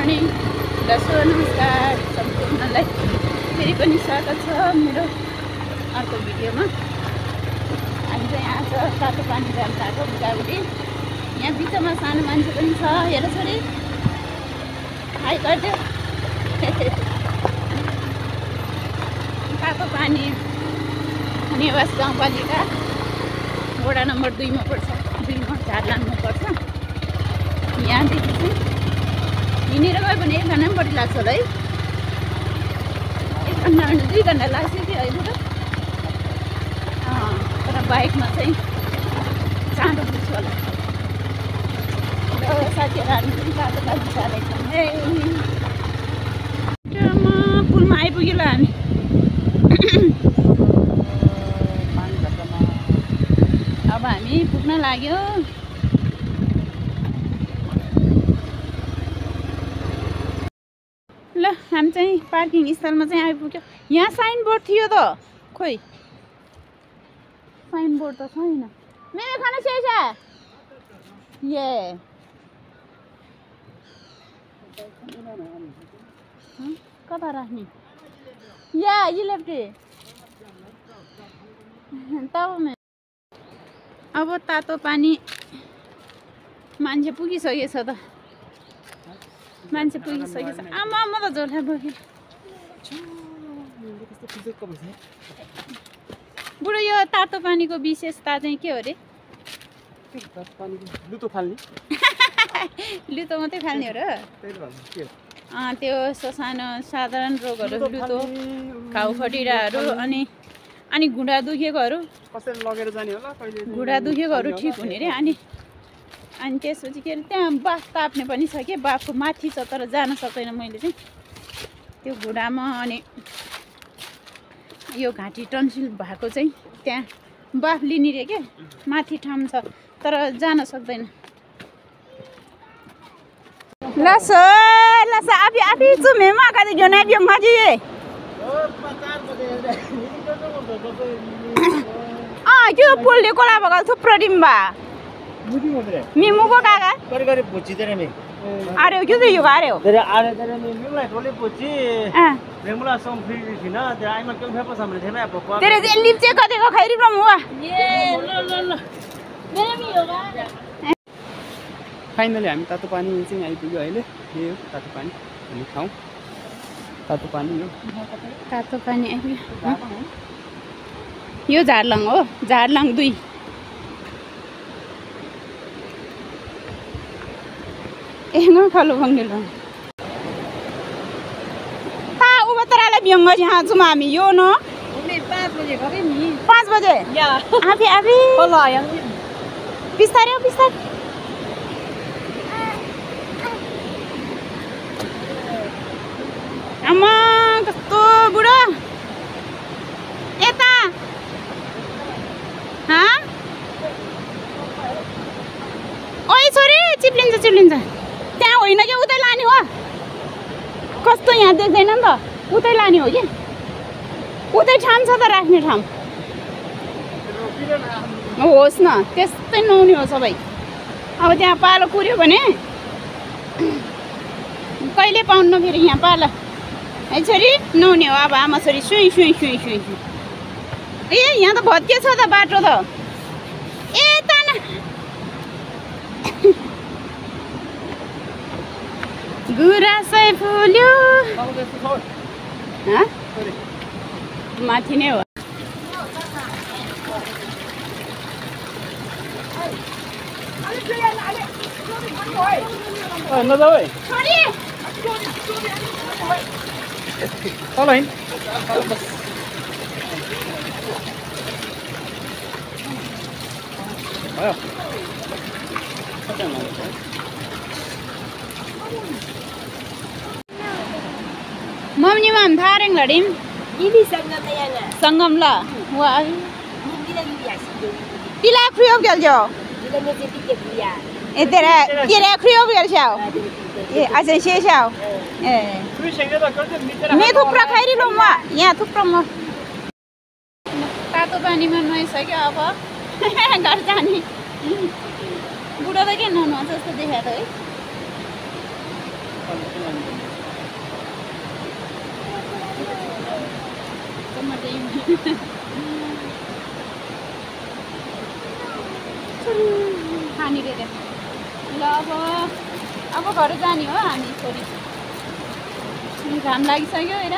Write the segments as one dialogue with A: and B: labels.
A: Morning दसो नमस्कार सम्पूर्णलाई फेरि पनि स्वागत छ मेरो अर्को भिडियोमा। हामी चाहिँ आज तातो पानी जान थालेको बुढाबुढी। यहाँ बिचमा सानो मान्छे पनि छ, हेर छोरी हाई गरिदियो। तातो पानी नेवास गाउँपालिका वडा नम्बर 2 मा पर्छ, 2 मा झारलाङमा पर्छ। यहाँदेखि चाहिँ हिँडेर गयो भने 1 घन्टा पनि बढी लाग्छ होला है। 1 घन्टा 2 घन्टा लाग्छ कि अहिले त। तर बाइकमा चाहिँ चाँडो पुग्छ होला। र साथीहरू पनि तातो पानी जाँदैछौँ है। पुलमा आइपुग्यो ल हामी। अब हामी पुग्न लाग्यो। ल हामी चाहिँ पार्किङ स्थलमा चाहिँ आइपुग्यो। यहाँ साइन बोर्ड थियो त, खोइ साइन बोर्ड त छैन। मेरो खाना शेष है ये कता राख्ने या इलेक्ट्री तब अब तातो पानी मान्छे पुगिसकेछ त, मान्छे पुगिसकेछ। आमा म त जोड्ला बोकेँ। बुढो यो तातो पानीको विशेषता चाहिँ के हो रे?
B: लुतो फाल्ने
A: लुतो मात्रै फाल्ने हो र? त्यो ससानो साधारण रोगहरू, लुतो, घाउ खटिराहरू, अनि घुँडा दुखेकोहरू,
B: कसरी लगेर जाने होला कहिले
A: घुँडा दुखेकोहरू ठिक हुने रे। अनि त्यसपछि के अरे त्यहाँ बाफ ताप्ने पनि छ कि, बाफको माथि छ तर जान सक्दैन मैले चाहिँ त्यो घुँडामा। अनि यो घाँटी टन्सिल भएको चाहिँ त्यहाँ बाफ लिने रे के, माथि ठाउँ छ तर जान सक्दैन। लस लस अभी अभी तुम्हें माँ का जो नहीं भी माँ जी त्यो पुलले कोला भगल थुप्रो डिम्बा मिमुको काका
B: गरे पुछि तेरे में
A: अरे क्यों तो युवा रहे हो
B: तेरे आरे तेरे में मिमुला टोले पुछि मिमुला सम फ्री थिन तेरे आइमा केम फेपो सामने थिएन अब
A: तेरे जे लिप चेक कतेको खैरी प्रम हुआ
B: ये ल मेरो पनि योगा। फाइनली हामी तातो पानी चाहिँ आइपुग्यो अहिले। यो तातो पानी हामी खाउँ। तातो पानी हो,
A: तातो पानी आइपुग्यो। यो झारलाङ हो, झारलाङ 2। खालो भङ्गेलो ता उबतराले बिङ्ग यहाँ छौँ हामी। यो न 5 बजे गरे नि, 5 बजे या आफी आफी होला यहाँ बिस्तारै बिस्तारै। आमा कस्तो बुढो यता ओइ छोरी चिप्लिन्छ त्यहाँ होइन कि उतै लाने हो। कस्तो यहाँ देख्दैन नि त, उतै लाने हो कि उतै ठाउँ छ त राख्ने ठाउँ। होस् न त्यस्तै नुहाउने हो सबै। अब त्यहाँ पालो कुर्यो भने कहिले पाउनु फेरि यहाँ पालो है छोरी नुहाउने हो। अब आमा छोरी सुई सुई सुई सुई ए यहाँ त भत्के छ त बाटो त। ए ताना गुरासै फुल्यो माथि नै हो।
B: नजाऊ है तल है
A: मम्मीमा हामी थारेङ लडिम सङ्गम ल वा पिला खुयो गेल्छौ ए तेरा खुयो गेल्छौ ए अच्छा शेषौ ए मे थुप्रो खैरी लो म यहाँ थुप्रो म तातो पानीमा नुहाइसक्यो। अब घर जाने बुढो त के नुहाउनु जस्तो देखाएको है। खानी रे ल अब घर जाने हो हामी छोरी घाम लागिसक्यो हेर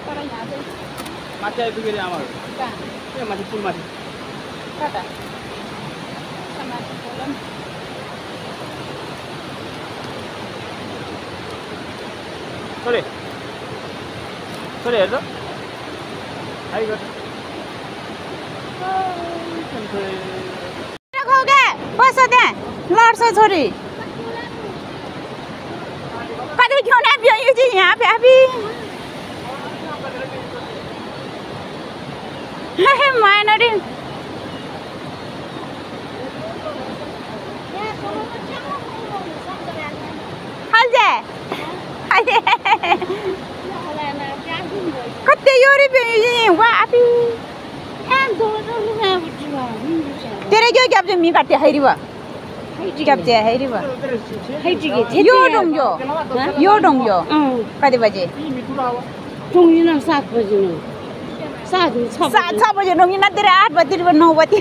A: तर यहाँ चाहिँ
B: माथि आइपुग्यो रे आमाहरू
A: कहाँ
B: ए माथि पुल माथि
A: कता माथि बोलौँ
B: छोरे छोरे हेर त हाई गर
A: बस त्यहाँ लड्छ छोरी कति क्यों ना पियो जी यहाँ पे अभी माइनरी हल जाए कति योरी पियो जी वहाँ अभी तेरे क्यों क्या अपने मी काटे है रिवा क्या बचे है रिवा यो डोंगो कति बजे
C: डोंगी ना 7 बजे ना
A: 6 बजे डोंगी ना तेरे 8 बजे 9 बजे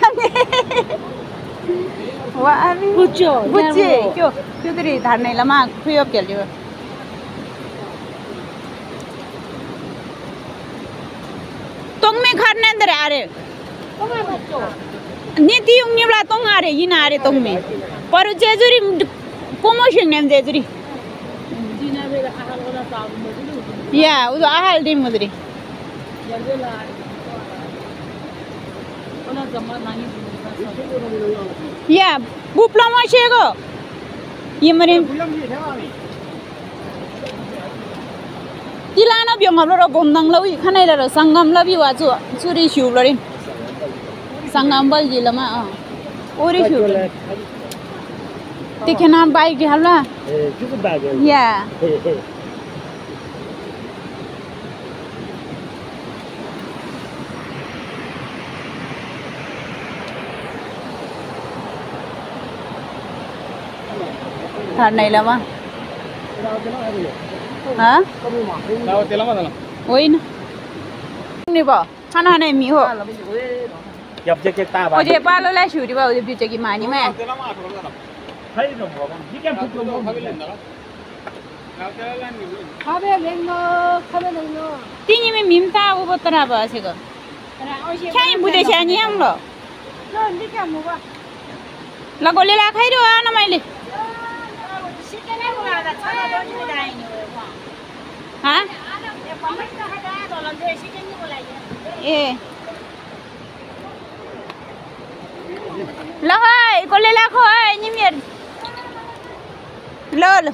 A: वाह अभी
C: बुच्चो
A: क्यों तेरी धार नहीं लमा फिर क्या लियो तुम में घर नहीं अंदर आ रहे नीति उंगली वाला तुम आ रहे ये ना आ रहे तुम में पर जेजुरी promotion नेम जेजुरी या वो आहल डी मुद्री या बुप्लमा शेगो ये मरे तिलाना बियों हम लोग गोंदंग लवी खाने लरो संगम लवी वाचु चुरी शिव लरी संगम बल जिला में ओरी शिव ते क्या नाम बाइक दी हल्ला या थार नहीं लमा हाँ वही ना नहीं बा खाना नहीं मी हो मुझे पालो ले शूरी बा उधर बीच की मानी में तीन में मिमता वो बतरा बा से को क्या ये बुझे शानी हम लो लगो ले ला खाई रो आना माइले हाँ ए लो है को ले ला खो है निमिर लो लो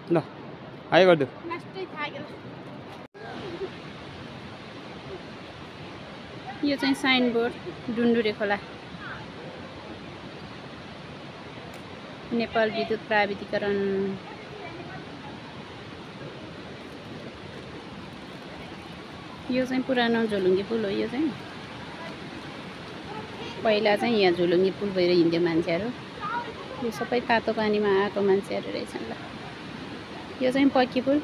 B: ल आइ गर्दु
A: यो चाहिँ साइन बोर्ड डुन्डुरे खोला नेपाल विद्युत प्राविधिकरण यो चाहिँ पुरानो झोलुङ्गे पुल हो यो चाहिँ पहिला चाहिँ यहाँ झोलुङ्गे पुल भएर हिँड्थ्यो मान्छेहरू यो सबै तातो पानीमा आएको मान्छेहरू रहेछन् ल यो चाहिँ पक्की पुल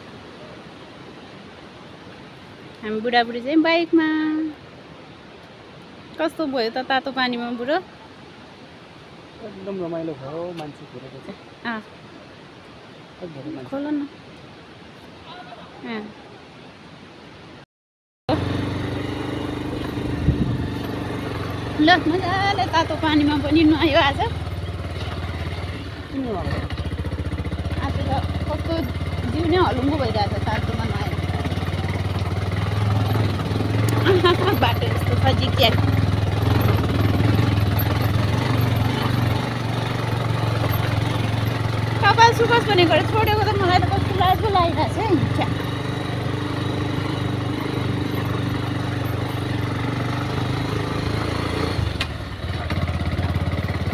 A: हामी बुढाबुढी चाहिँ बाइकमा कस्तो भयो त तातो पानीमा बुढो
B: एकदम रमाइलो भयो मान्छे घुरेको छ
A: खोल न ल मजाले तातो पानीमा पनि नुहायो आज आज त कस्तो जिउ नै हलुङ्गो भइरहेको छ तातोमा नुहाएर बाटो यस्तो छ जिक्ज्याक सुकस भनेको छोडेको त मलाई त कस्तो लाजो लागिरहेको छ है छ्या।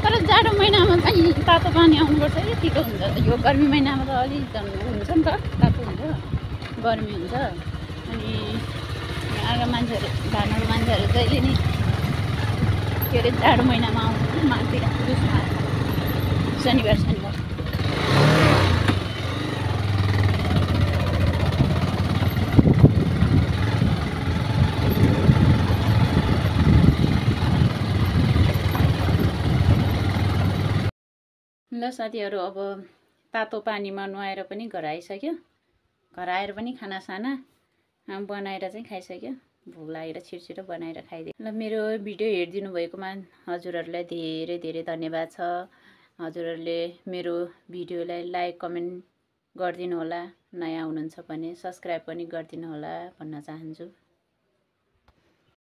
A: तर जाडो महिनामा चाहिँ तातो पानी आउनुपर्छ कि ठिक हुन्छ त। यो गर्मी महिनामा त अलि झन् हुन्छ नि त, तातो हुन्छ, गर्मी हुन्छ। अनि यहाँका मान्छेहरू भानुको मान्छेहरू जहिले नि के अरे जाडो महिनामा आउनु माघतिर पुसमा शनिबार शनिबार। ल साथीहरू, अब तातो पानीमा नुहाएर पनि घर आइसक्यो। घर आएर पनि खानासाना बनाएर चाहिँ खाइसक्यो। भोक लागेर छिटो बनाएर खाइदिएँ। ल मेरो भिडियो हेरिदिनु भएकोमा हजुरहरूलाई धेरै धेरै धन्यवाद छ। हजुरहरूले मेरो भिडियोलाई लाइक कमेन्ट गरिदिनु होला, नयाँ हुनुहुन्छ भने सब्सक्राइब पनि गरिदिनु होला भन्न चाहन्छु।